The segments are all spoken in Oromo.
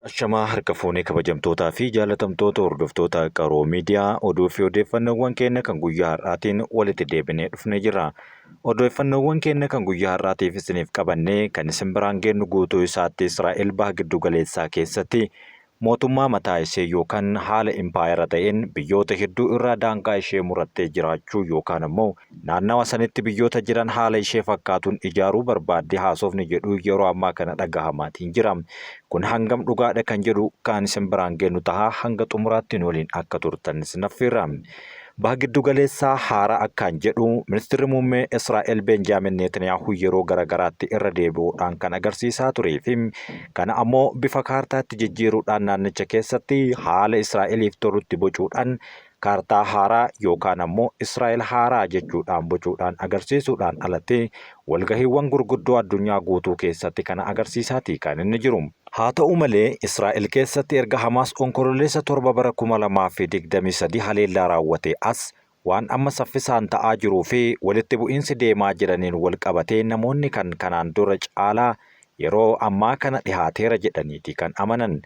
Ashamaa harka fuunee kabajamtootaa fi jaalatamtoota hordoftoota Qaroo Miidiyaa, oduu fi odeeffannoowwan keenya kan guyyaa har'aatiin walitti deebinee dhufnee jirra. Odeeffannoowwan keenya kan guyyaa har'aatiif isiniif qabannee kan isin biraan geennu guutuu isaatti Israa'el baha giddu galeessaa keessatti mootummaa mataa ishee yookaan haala impaayera ta'een biyyoota hedduu irraa daangaa ishee murattee jiraachuu yookaan ammoo naannawa sanitti biyyoota jiran haala ishee fakkaatuun ijaaruu barbaaddi haasofni jedhu yeroo ammaa kana dhagahamaatiin jira. Kun hangam dhugaadha kan jedhu kan isin biraan geennu taha, hanga xumuraatti nu waliin akka turtan isin affeerra. Baha Giddugaleessaa haaraa akkaan jedhu Ministirri Muummee Israa'el Beenjaamin Neetaniyaahuu yeroo garagaraatti irra deebi'uudhaan kan agarsiisaa turee fi kana ammoo bifa kaartaatti jijjiiruudhaan naannicha keessatti haala Israa'eliif tolutti bocuudhaan kaartaa haaraa yookaan ammoo Israa'el haaraa jechuudhaan bocuudhaan agarsiisuudhaan alatti walgahiiwwan gurguddoo addunyaa guutuu keessatti kana agarsiisaati kan inni jiru. Haa ta'u malee, Israa'el keessatti erga Hamaas Onkololeessa 7 bara 2023 haleellaa raawwatee as waan amma saffisaan ta'aa jiruu fi walitti bu'iinsi deemaa jiraniin wal qabatee namoonni kan kanaan dura caalaa yeroo ammaa kana dhihaateera jedhaniiti kan amanan.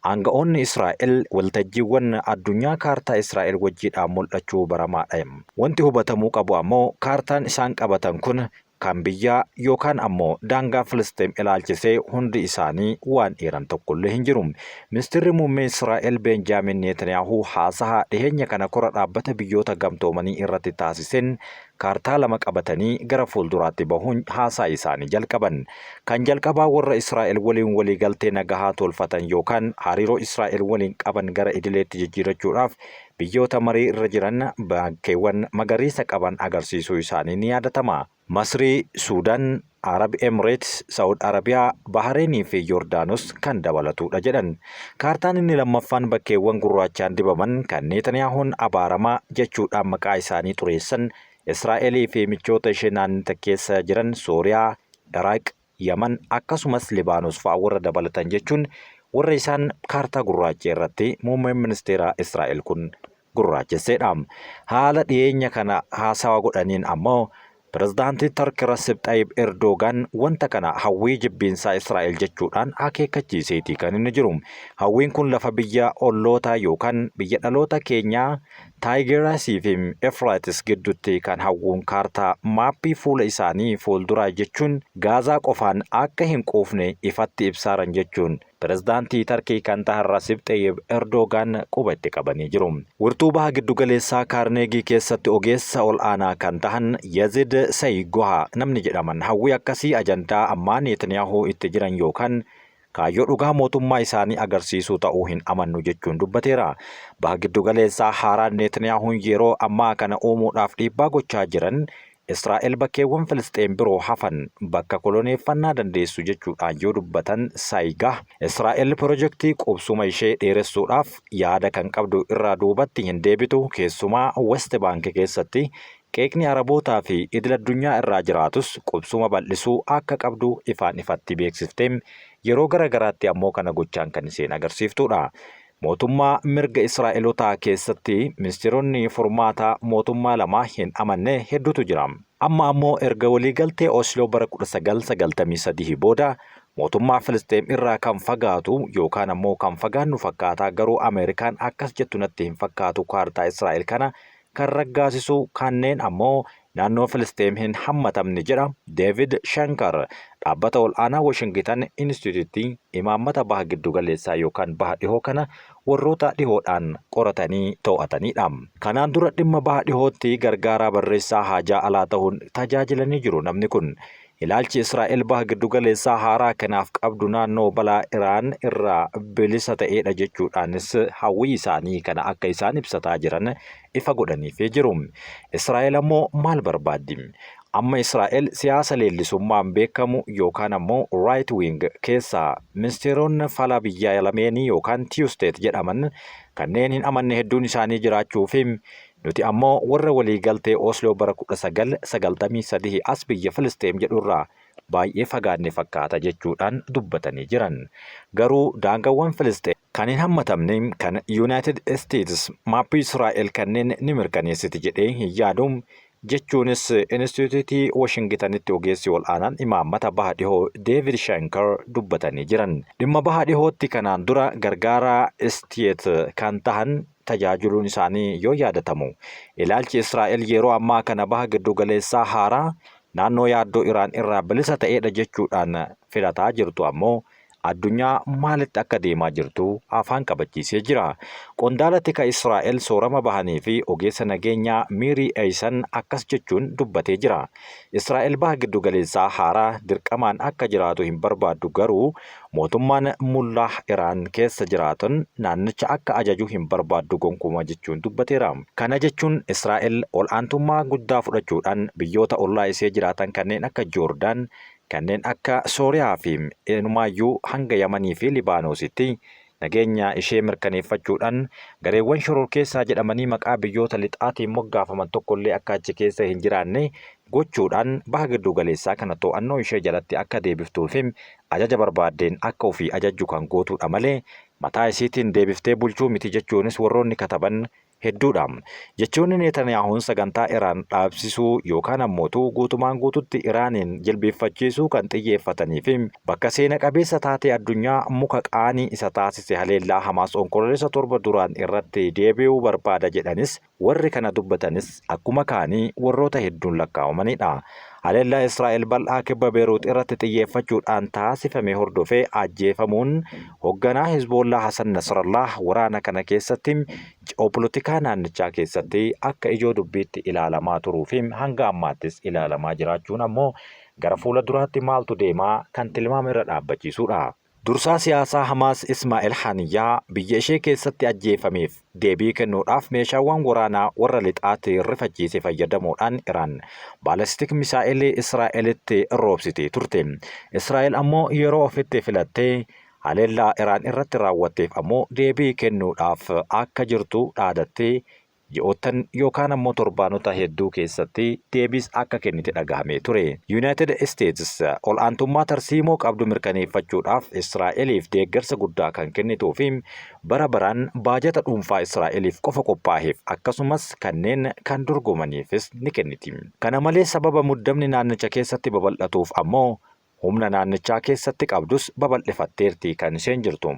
Aanga'oonni Israa'el waltajjiiwwan addunyaa kaartaa Israa'el wajjiidhaan mul'achuu baramaadha. Wanti hubatamuu qabu ammoo kaartaan isaan qabatan kun kan biyyaa yookaan ammoo daangaa Filisxeem ilaalchisee hundi isaanii waan eeran tokkollee hin jiru. Ministirri Muummee Israa'el Beenjaamin Neetaniyaahuu haasaha dhiheenya kana kora Dhaabbata Biyyoota Gamtoomanii irratti taasiseen kaartaa lama qabatanii gara fuulduraatti bahuun haasaa isaanii jalqaban. Kan jalqabaa warra Israa'el waliin waliigaltee nagahaa tolfatan yookaan hariiroo Israa'el waliin qaban gara idileetti jijjiirachuudhaaf biyyoota marii irra jiran bakkeewwan magariisa qaban agarsiisuu isaanii ni yaadatama. Masrii, Suudan, Arab Emreets, Sa'ud Arabiyaa, Bahareenii fi Yordaanos kan dabalatuudha jedhan. Kaartaan inni lammaffaan bakkeewwan gurraachaan dibaman kan Neetaniyaahuun abaaramaa jechuudhaan maqaa isaanii xureessan Israa'elii fi michoota ishee naannicha keessa jiran Sooriyaa, Iraaq, Yaman akkasumas Libaanos fa'a warra dabalatan jechuun warra isaan kaartaa gurraacha irratti muummeen ministeeraa Israa'el kun gurraachesseedha. Haala dhiyeenya kana haasawa godhaniin ammoo Pirezidaantii Tarki Rasib Xayib Erdoogaan wanta kana hawwii jibbiinsaa Israa'el jechuudhaan akeekkachiiseeti kan inni jiru. Hawwiin kun lafa biyya ollootaa yookaan biyya dhaloota keenyaa Taayigeerasii fi Efraaxis gidduutti kan hawwuun kaartaa maappii fuula isaanii fuulduraa jechuun Gaazaa qofaan akka hin quufne ifatti ibsaaran jechuun Pirezidaantii Tarkii kan tahan Rasib Xeyyib Erdoogaan quba itti qabanii jiru. Wirtuu Baha Giddugaleessaa Kaarneegii keessatti ogeessa ol'aanaa kan tahan Yazid Sayigoha namni jedhaman hawwii akkasii ajandaa ammaa Neetaniyaahuu itti jiran yookaan kaayyoo dhugaa mootummaa isaanii agarsiisuu ta'uu hin amannu jechuun dubbateera. Baha Giddugaleessaa haaraan Neetaniyaahuun yeroo ammaa kana uumuudhaaf dhiibbaa gochaa jiran Israa'el bakkeewwan Filisxeem biroo hafan bakka koloneeffannaa dandeessu jechuudhaan yoo dubbatan Saayigah, Israa'el pirojektii qubsuma ishee dheeressuudhaaf yaada kan qabdu irraa duubatti hin deebitu, keessumaa West Baank keessatti qeeqni Arabootaa fi idil-addunyaa irraa jiraatus qubsuma bal'isuu akka qabdu ifaan ifatti beeksiftee yeroo gara garaatti ammoo kana gochaan kan isheen agarsiiftuudha. Mootummaa mirga Israa'elotaa keessatti ministeeronni furmaata mootummaa lamaa hin amanne hedduutu jira. Amma ammoo erga waliigaltee Osloo bara 1993 booda mootummaa Filisxeem irraa kan fagaatu yookaan ammoo kan fagaannu fakkaata, garuu Ameerikaan akkas jettu natti hin fakkaatu, kaartaa Israa'el kana kan raggaasisu kanneen ammoo naannoo Filisxeem hin hammatamne jedha Deevid Shankar, dhaabbata ol'aanaa Washingitan Inistituutii imaammata Baha Giddugaleessaa yookaan Baha Dhihoo kana warroota dhihoodhaan qoratanii too'ataniidha. Kanaan dura dhimma Baha Dhihootti gargaaraa barreessaa haajaa alaa tahuun tajaajilanii jiru namni kun. Ilaalchi Israa'el Baha Giddugaleessaa haaraa kanaaf qabdu naannoo balaa Iraan irraa bilisa ta'eedha jechuudhaanis hawwii isaanii kana akka isaan ibsataa jiran ifa godhaniifii jiru. Israa'el ammoo maal barbaaddi? Amma Israa'el siyaasa leellisummaan beekamu yookaan ammoo right wing keessaa ministeeronni fala biyya lameenii yookaan two state jedhaman kanneen hin amanne hedduun isaanii jiraachuu fi Nuti ammoo warra walii galtee Osloo bara 1993 as biyya Filisxeem jedhurraa baay'ee fagaanne fakkaata jechuudhaan dubbatanii jiran. Garuu daangawwan Filisxeem kan hin hammatamne kan Yunaayitid Isteetis maappii Israa'el kanneen ni mirkaneessiti jedhee hin yaadu. jechuunis Inistituutii Washingitanitti ogeessi ol'aanaan imaammata Baha Dhihoo Deevid Shankar dubbatanii jiran. Dhimma Baha Dhihootti kanaan dura gargaaraa Istiyeet kan tahan tajaajiluun isaanii yoo yaadatamu, ilaalchi Israa'el yeroo ammaa kana Baha Giddugaleessaa haaraa naannoo yaaddoo Iraan irraa bilisa ta'eedha jechuudhaan filataa jirtu ammoo addunyaa maalitti akka deemaa jirtu afaan qabachiisee jira. Qondaala tika Israa'el soorama bahanii fi ogeessa nageenyaa Miirii Eeyisan akkas jechuun dubbatee jira. Israa'el Baha Giddugaleessaa haaraa dirqamaan akka jiraatu hin barbaaddu garuu mootummaan Mullaah Iraan keessa jiraatan naannicha akka ajaju hin barbaaddu gonkumaa jechuun dubbateera. Kana jechuun Israa'el ol'aantummaa guddaa fudhachuudhaan biyyoota ollaa isee jiraatan kanneen akka Joordaan, kanneen akka Sooriyaa fi inumaayyuu hanga Yamanii fi Libaanoositti nageenya ishee mirkaneeffachuudhaan gareewwan shororkeessaa jedhamanii maqaa biyyoota lixaatiin moggaafaman tokkollee akka achi keessa hin jiraanne gochuudhaan Baha Giddugaleessaa kana to'annoo ishee jalatti akka deebiftuu fi ajaja barbaaddeen akka ofii ajajju kan gootuudha malee mataa isiitiin deebiftee bulchuu miti jechuunis warroonni kataban hedduudha. Jechoonni Neetaniyaahuun sagantaa Iraan dhaabsisuu yookaan ammootu guutumaan guututti Iraaniin jilbiiffachiisuu kan xiyyeeffatanii fi bakka seena qabeessa taatee addunyaa muka qaanii isa taasise haleellaa Hamaas Onkololeessa 7 duraan irratti deebi'uu barbaada jedhanis warri kana dubbatanis akkuma kaanii warroota hedduun lakkaa'amanidha. Haleellaa Israa'el bal'aa kibba Beeruut irratti xiyyeeffachuudhaan taasifame hordofee ajjeefamuun hogganaa Hezboollaa Hasan Nasrallaah waraana kana keessatti ji'oopolotikaa naannichaa keessatti akka ijoo dubbiitti ilaalamaa turuu fi hanga ammaattis ilaalamaa jiraachuun ammoo gara fuula duraatti maaltu deemaa kan tilmaama irra dhaabbachiisuudha. Dursaa siyaasaa Hamaas Ismaa'el Haniyyaa biyya ishee keessatti ajjeefameef deebii kennuudhaaf meeshaawwan waraanaa warra lixaatti rifachiise fayyadamuudhaan Iraan baalastik misaa'elii Israa'elitti roobsitee turte. Israa'el ammoo yeroo ofitti filattee haleellaa Iraan irratti raawwatteef ammoo deebii kennuudhaaf akka jirtu dhaadattee ji'oottan yookaan ammoo torbaanota hedduu keessatti deebiis akka kennite dhagahamee ture. Yuunaayitid Isteetis ol'aantummaa tarsiimoo qabdu mirkaneeffachuudhaaf Israa'eliif deeggarsa guddaa kan kennituu fi bara baraan baajata dhuunfaa Israa'eliif qofa qophaaheef akkasumas kanneen kan dorgomaniifis ni kenniti. Kana malees sababa muddamni naannicha keessatti babal'atuuf ammoo humna naannichaa keessatti qabdus babal'ifatteerti kan isheen jirtu.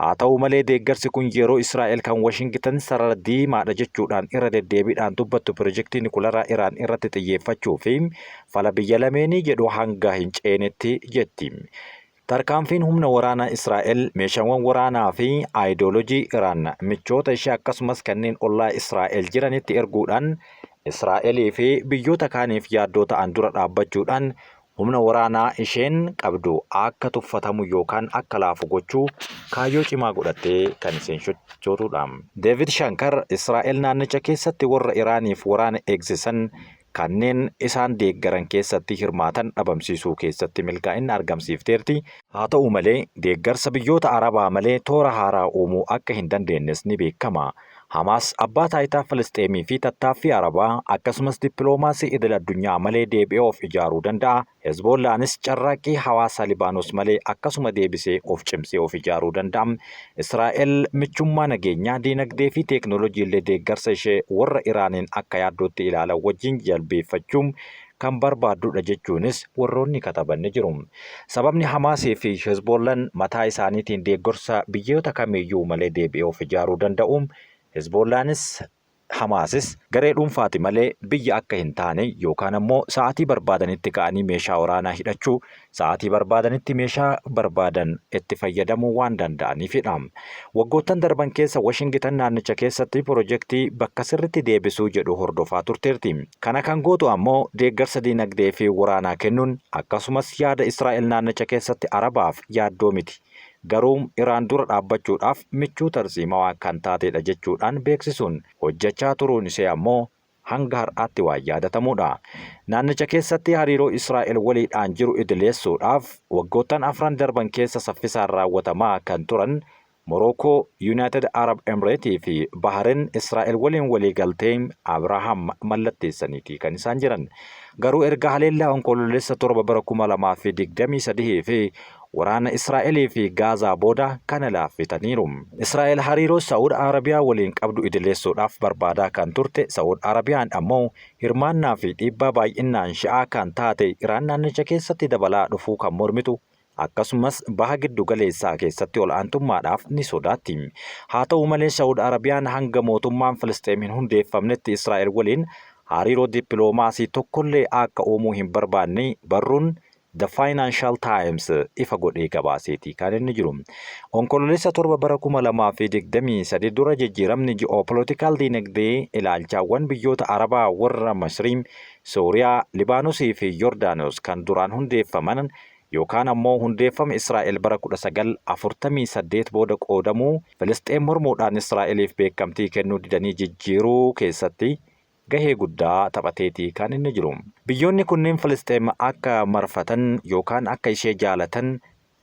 Haa ta'u malee deeggarsi kun yeroo Israa'el kan Washingitan sarara diimaadha jechuudhaan irra deddeebiidhaan dubbattu pirojektii nikularaa Iraan irratti xiyyeeffachuu fi fala biyya lameenii jedhu hanga hin ceenetti jetti. Tarkaanfiin humna waraanaa Israa'el meeshaawwan waraanaa fi aayidoolojii Iraan michoota ishee akkasumas kanneen ollaa Israa'el jiranitti erguudhaan Israa'elii fi biyyoota kaaniif yaaddoo ta'an dura dhaabbachuudhaan humna waraanaa isheen qabdu akka tuffatamu yookaan akka laafu gochuu kaayyoo cimaa godhattee kan isheen sochootudha. Deevid Shankar Israa'el naannicha keessatti warra Iraaniif waraana eegsisan kanneen isaan deeggaran keessatti hirmaatan dhabamsiisuu keessatti milkaa'ina argamsiifteerti. Haa ta'u malee deeggarsa biyyoota Arabaa malee toora haaraa uumuu akka hin dandeenyes ni beekama. Hamaas abbaa taayitaa Filisxeemii fi tattaaffii Arabaa akkasumas dippiloomaasii idil addunyaa malee deebi'ee of ijaaruu danda'a. Hezbollaanis carraaqqii hawaasa Libaanos malee akkasuma deebisee of cimsee of ijaaruu danda'a. Israa'el michummaa nageenyaa, diinagdee fi teeknoolojiillee deeggarsa ishee warra Iraaniin akka yaaddootti ilaalan wajjin jalbeeffachuu kan barbaaddudha jechuunis warroonni kataban ni jiru. Sababni Hamaasii fi Hezbollan mataa isaaniitiin deeggarsa biyyoota kamiiyyuu malee deebi'ee of ijaaruu danda'u. Hezbollaanis Hamaasis garee dhuunfaati malee biyya akka hin taane yookaan ammoo sa'aatii barbaadanitti ka'anii meeshaa waraanaa hidhachuu, sa'aatii barbaadanitti meeshaa barbaadan itti fayyadamuu waan danda'aniifidha. Waggoottan darban keessa Washingitan naannicha keessatti pirojektii bakka sirritti deebisuu jedhu hordofaa turteerti. Kana kan gootu ammoo deeggarsa diinagdee fi waraanaa kennuun akkasumas yaada Israa'el naannicha keessatti Arabaaf yaaddoo miti. Garuu Iraan dura dhaabbachuudhaaf michuu tarsiimawaa kan taateedha jechuudhaan beeksisuun hojjechaa turuun ishee ammoo hanga har'aatti waan yaadatamuudha. Naannicha keessatti hariiroo Israa'el waliidhaan jiru idileessuudhaaf waggoottan afran darban keessa saffisaan raawwatamaa kan turan Morookoo, Yunaayitid Arab Emireetii fi Bahareen Israa'el waliin waliigaltee Abrahaam mallatteessaniiti kan isaan jiran. Garuu erga haleellaa Onkololeessa 7 bara 2023 fi Waraana Israa'elii fi Gaazaa booda kana laaffitaniiru. Israa'el hariiroo Sa'ud Arabiyaa waliin qabdu idileessuudhaaf barbaadaa kan turte, Sa'ud Arabiyaan ammoo hirmaannaa fi dhiibbaa baay'innaan Shi'aa kan taate Iraan naannicha keessatti dabalaa dhufuu kan mormitu, akkasumas Baha Giddu Galeessaa keessatti ol'aantummaadhaaf ni sodaatti. Haa ta'u malee Sa'ud Arabiyaan hanga mootummaan Filisxeem hin hundeeffamnetti Israa'el waliin hariiroo dippiloomaasii tokkollee akka uumuu hin barbaanne barruun The Financial Times ifa godhee gabaaseeti kan inni jiru. Onkololeessa 7 bara 2023 dura jijjiiramni ji'oopolotikaal diinagdee ilaalchaawwan biyyoota Arabaa warra Masrii, Sooriyaa, Libaanosii fi Yordaanos kan duraan hundeeffaman yookaan ammoo hundeeffama Israa'el bara 1948 booda qoodamuu Filisxeem mormuudhaan Israa'eliif beekamtii kennuu didanii jijjiiruu keessatti gahee guddaa taphateeti kan inni jiru. Biyyoonni kunneen Filisxeem akka marfatan yookaan akka ishee jaalatan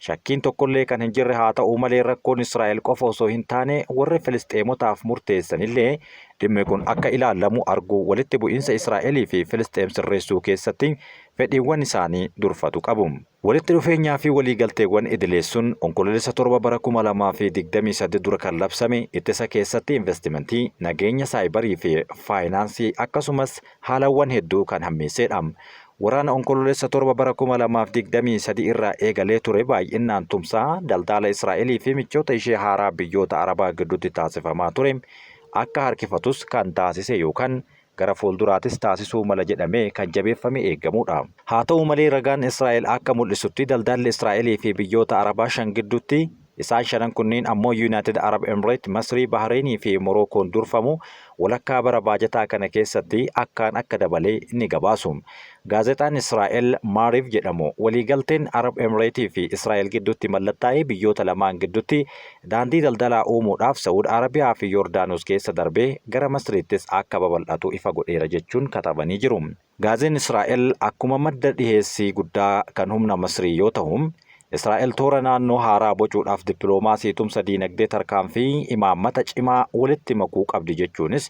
shakkiin tokkollee kan hin jirre haa ta'u malee rakkoon Israa'el qofa osoo hin taane warri Filisxeemotaaf murteessanillee dhimmi kun akka ilaalamu arguu walitti bu'iinsa Israa'elii fi Filisxeem sirreessuu keessatti fedhiiwwan isaanii durfatu qabu. Walitti dhufeenyaa fi waliigalteewwan idileessuun Onkoloolessa 7 bara 2023 dura kan labsame ittisa keessatti investimentii, nageenya saayibarii fi faayinaansii akkasumas haalawwan hedduu kan hammeesseedha. Waraana Onkoloolessa 7 bara 2023 irraa eegalee ture baay'innaan tumsaa daldaala Israa'elii fi michoota ishee haaraa biyyoota Arabaa gidduutti taasifamaa ture akka harkifatus kan taasise yookaan gara fuulduraatis taasisuu mala jedhamee kan jabeeffamee eegamuudha. Haa ta'u malee ragaan Israa'el akka mul'isutti daldaalli Israa'elii fi biyyoota Arabaa shan gidduutti isaan shanan kunniin ammoo Yuunaayitid Arab Emireet, Masrii, Bahreenii fi Morookoon durfamu walakkaa bara baajataa kana keessatti akkaan akka dabale ni gabaasu. Gaazexaan Israa'el Maariv jedhamu waliigalteen Arab Emireetii fi Israa'el gidduutti mallattaa'e biyyoota lamaan gidduutti daandii daldalaa uumuudhaaf Sa'ud Arabiyaa fi Yordaanos keessa darbee gara Masriittis akka babal'atu ifa godheera jechuun katabanii jiru. Gaaziin Israa'el akkuma madda dhiheessii guddaa kan humna Masrii yoo tahu, Israa'el toora naannoo haaraa bocuudhaaf dippiloomaasii tumsa diinagdee tarkaanfii imaammata cimaa walitti makuu qabdi jechuunis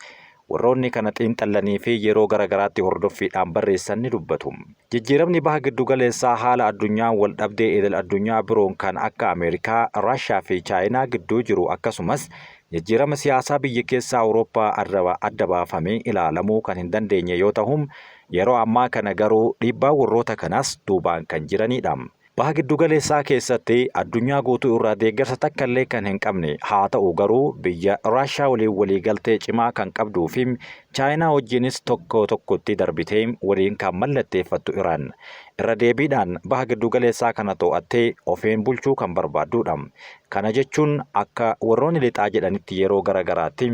Warroonni kana xiinxallanii fi yeroo gara garaatti hordoffiidhaan barreessan ni dubbatu. Jijjiiramni Baha Giddugaleessaa haala addunyaan waldhabdee idil-addunyaa biroon kan akka Ameerikaa, Raashiyaa fi Chaayinaa gidduu jiru akkasumas jijjiirama siyaasaa biyya keessaa Awurooppaa adda baafamee ilaalamuu kan hin dandeenye yoo tahu, yeroo ammaa kana garuu dhiibbaan warroota kanaas duubaan kan jiraniidha. Baha Giddugaleessaa keessatti addunyaa guutuu irraa deeggarsa takkallee kan hin qabne haa ta'u garuu biyya Raashiyaa waliin waliigaltee cimaa kan qabduu fi Chaayinaa wajjinis tokko tokkotti darbitee waliin kan mallatteeffattu Iraan irra deebiidhaan Baha Giddugaleessaa kana to'attee ofiin bulchuu kan barbaadduudha. Kana jechuun akka warroonni lixaa jedhanitti yeroo gara garaatti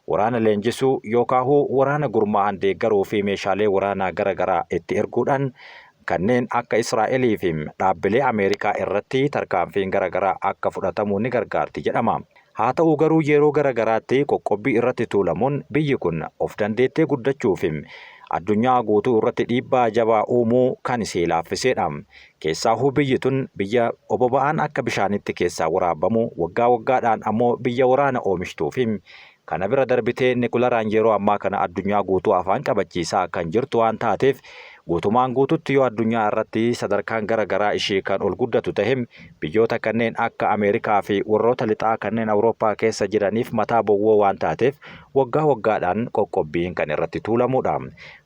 waraana leenjisuu yookaahuu waraana gurmaa'an deeggaruu fi meeshaalee waraanaa gara garaa itti erguudhaan kanneen akka Israa'elii fi dhaabbilee Ameerikaa irratti tarkaanfiin gara garaa akka fudhatamu ni gargaarti jedhama. Haa ta'u garuu yeroo gara garaatti qoqqobbii irratti tuulamuun biyyi kun of dandeettee guddachuu fi addunyaa guutuu irratti dhiibbaa jabaa uumuu kan isee laaffiseedha. Keessaahuu biyyi tun biyya oboba'aan akka bishaanitti keessaa waraabamu, waggaa waggaadhaan ammoo biyya waraana oomishtuu fi kana bira darbitee nikularaan yeroo ammaa kana addunyaa guutuu afaan qabachiisaa kan jirtu waan taateef guutumaan guututti yoo addunyaa irratti sadarkaan gara garaa ishii kan ol guddatu tahe biyyoota kanneen akka Ameerikaa fi warroota lixaa kanneen Awurooppaa keessa jiraniif mataa bowwoo waan taateef waggaa waggaadhaan qoqqobbiin kan irratti tuulamuudha.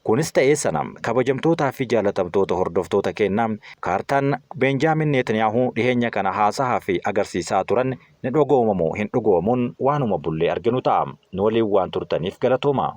Kunis ta'ee sana, kabajamtootaa fi jaalatamtoota hordoftoota keenna, kaartaan Beenjaamin Neetniyaahuu dhiheenya kana haasahaa fi agarsiisaa turan ni dhogooma moo hin dhugoomuun waanuma bullee arginu ta'a. Nu waliin waan turtaniif galatoomaa.